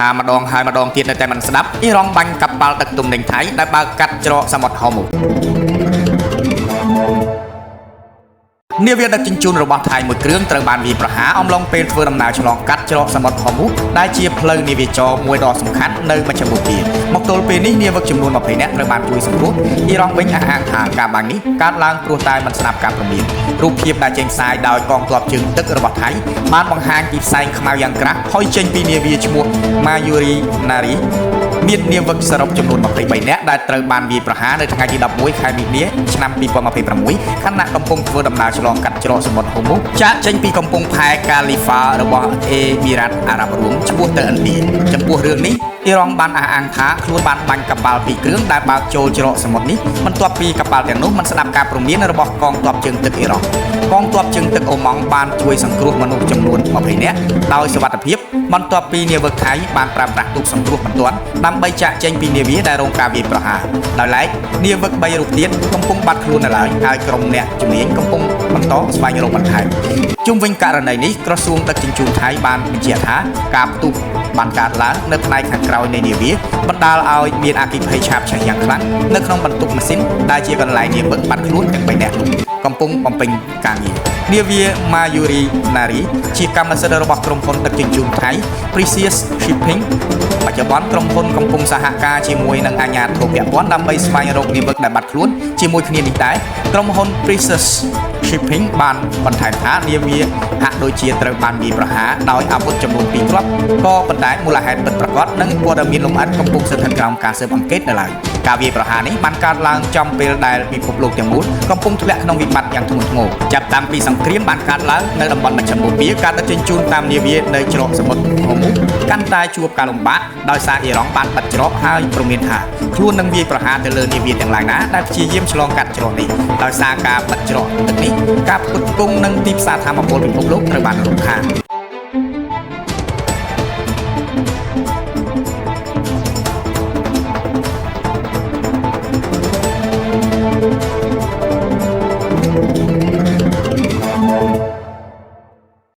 ថាម្ដងហើយម្ដងទៀតនៅតែមិនស្ដាប់អ៊ីរ៉ង់បាញ់កប៉ាល់ដឹកទំនិញថៃដែលបើកកាត់ច្រកសមុទ្រហូមូ នាវាដឹកជញ្ជូនរបស់ថៃមួយគ្រឿងត្រូវបានវាយប្រហារអំឡុងពេលធ្វើដំណើរឆ្លងកាត់ច្រកសមុទ្រហូមូដែលជាផ្លូវនាវាចរមួយដ៏សំខាន់នៅមជ្ឈមបូព៌ាមកទល់ពេលនេះនាវិកចំនួន20នាក់ត្រូវបានជួយសង្គ្រោះអ៊ីរ៉ង់វិញអះអាងថាការបាញ់នេះកើតឡើងព្រោះតែមិនស្ដាប់ការព្រមានរូបភាពដែលចេញផ្សាយដោយកងទ័ពជើងទឹករបស់ថៃបានបង្ហាញពីផ្សែងខ្មៅយ៉ាងក្រាស់ហុយចេញពីនាវាឈ្មោះ Mayuri Nari មាននាវិកសរុបចំនួន23នាក់ដែលត្រូវបានវាយប្រហារនៅថ្ងៃទី11ខែមីនាឆ្នាំ2026ខណៈកំពុងធ្វើដំណើរឆ្លងកាត់ច្រកសមុទ្រហូមុសចាកចេញពីកំពង់ផែកាលីហ្វារបស់អេមីរ៉ាតអារ៉ាប់រួមឆ្ពោះទៅឥណ្ឌាចំពោះរឿងនេះអ៊ីរ៉ង់បានអះអាងថាខ្លួនបានបាញ់កប៉ាល់ពីរគ្រឿងដែលបើកចូលច្រកសមុទ្រនេះបន្ទាប់ពីកប៉ាល់ទាំងនោះមិនស្ដាប់ការព្រមានរបស់កងទ័ពជើងទឹកអ៊ីរ៉ង់កងទ័ពជើងទឹកអូម៉ង់បានជួយសង្គ្រោះមនុស្សចំនួន20នាក់ដោយសុវត្ថិភាពបន្ទាប់ពីនាវិកថៃបានប្រើប្រាស់ទូកសង្គ្រោះបន្ទាន់ដើម្បីចាកចេញពីនាវាដែលរងការវាយប្រហារដោយឡែកនាវិក3រូបទៀតកំពុងបាត់ខ្លួននៅឡើយហើយក្រុមអ្នកជំនាញកំពុងបន្តស្វែងរកបន្ថែមជុំវិញករណីនេះក្រសួងដឹកជញ្ជូនថៃបានបញ្ជាក់ថាការផ្ទុះបានកើតឡើងនៅផ្នែកខាងក្រោយនៃនាវាបណ្ដាលឲ្យមានអគ្គិភ័យឆាបឆេះយ៉ាងខ្លាំងនៅក្នុងបន្ទប់ម៉ាស៊ីនដែលជាកន្លែងនាវិកបាត់ខ្លួនទាំង3នាក់នោះកំពុងបំពេញការងារនាវា Mayuri Nari ជាកម្មសិទ្ធិរបស់ក្រុមហ៊ុនដឹកជញ្ជូនថៃ Precious Shipping បច្ចុប្បន្នក្រុមហ៊ុនកំពុងសហការជាមួយនឹងអាជ្ញាធរពាក់ព័ន្ធដើម្បីស្វែងរកនាវិកដែលបាត់ខ្លួនជាមួយគ្នានេះដែរក្រុមហ៊ុន Precious Shipping បានបន្ថែមថានាវាហាក់ដូចជាត្រូវបានវាយប្រហារដោយអាវុធចំនួន2គ្រាប់ក៏ប៉ុន្តែមូលហេតុពិតប្រាកដនិងព័ត៌មានលម្អិតកំពុងស្ថិតក្រោមការស៊ើបអង្កេតនៅឡើយការវាយប្រហារនេះបានកើតឡើងចំពេលដែលពិភពលោកទាំងមូលកំពុងធ្លាក់ក្នុងវិបត្តិយ៉ាងធ្ងន់ធ្ងរចាប់តាំងពីសង្គ្រាមបានកើតឡើងនៅតំបន់មជ្ឈមបូព៌ាការដឹកជញ្ជូនតាមនាវានៅច្រកសមុទ្រហូមូកាន់តែជួបការលំបាកដោយសារអ៊ីរ៉ង់បានបិទច្រកហើយព្រមានថាខ្លួននឹងវាយប្រហារទៅលើនាវាទាំងឡាយណាដែលព្យាយាមឆ្លងកាត់ច្រកនេះដោយសារការបិទច្រកទឹកនេះការផ្គត់ផ្គង់និងទីផ្សារថាមពលពិភពលោកត្រូវបានរំខាន។